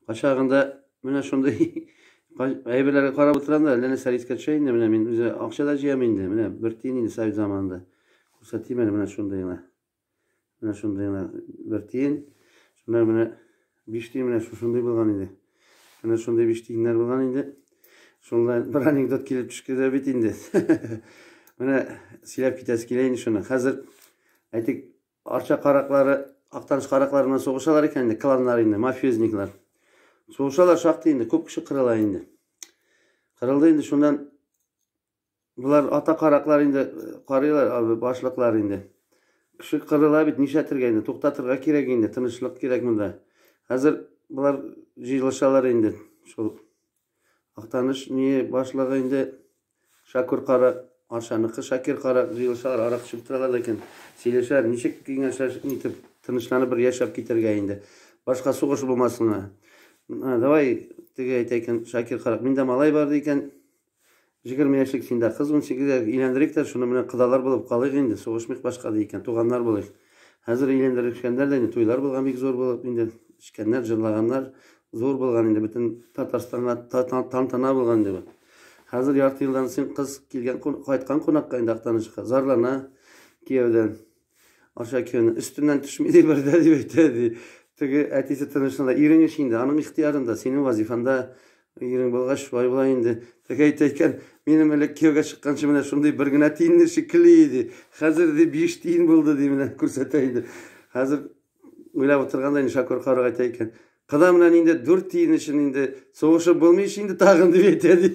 Кайчагында менә шундый әйберләргә карап утырам да, әллә нәрсә искә төшә инде. Менә мин үзе акча да җыям инде. Менә бер тиен инде совет заманында. Күрсәтим әле менә шундый гына. Менә шундый гына бер тиен. Шуннан менә биш тиен менә шушындый булган инде. Менә шундый биш тиеннәр булган инде. Шунда бер анекдот килеп төште дә бит инде. Менә сөйләп китәсе килә инде шуны. Хәзер әйтик, Арча караклары, Актаныш караклары белән сугышалар икән инде, кланнар инде, мафиозниклар. Сугышалар шактый инде, күп кеше кырыла инде. Кырылды инде шуннан болар ата караклар инде карыйлар, башлыклар инде. Кеше кырыла бит, нишләтергә инде, туктатырга кирәк инде, тынычлык кирәк монда. Хәзер болар җыелышалар инде, шул Актаныш ни башлыгы инде Шакур карак, Арчаныкы Шакир карак җыелышалар, арак эчеп утыралар ләкин сөйләшәләр, ничек киңәшләшеп нитеп тынычланып бер яшәп китәргә инде. Башка сугыш булмасын. Давай, теге әйтә икән Шакир карак, миндә малай бар ди икән. 20 яшьлек синдә кыз, 18 яшьлек өйләндерик тә, шуны менә кодалар булып калыйк инде, сугышмыйк башка ди икән, туганнар булыйк. Хәзер өйләндерешкәннәр дә инде, туйлар булган бик зур булып инде, эчкәннәр, җырлаганнар, зур булган инде, бөтен Татарстанга тантана булган инде бу. Хәзер ярты елдан соң кыз килгән, кайткан кунакка инде Актанышка, зарлана кияүдән. Аша кияүне өстеннән төшми ди бер дә дип әйтә ди. Теге әтисе тынычлана, ирең эш инде, аның ихтыярында, синең вазифанда ирең булгач, шулай була инде. Теге әйтә икән, минем элек кияүгә чыкканчы менә шундый бер генә тиенле шикелле иде. Хәзер ди 5 тиен булды ди, менә күрсәтә инде. Хәзер уйлап утырганда инде Шакур карак әйтә икән. Кыда менә инде 4 тиен өчен инде сугышып булмый ич инде тагын дип әйтә ди.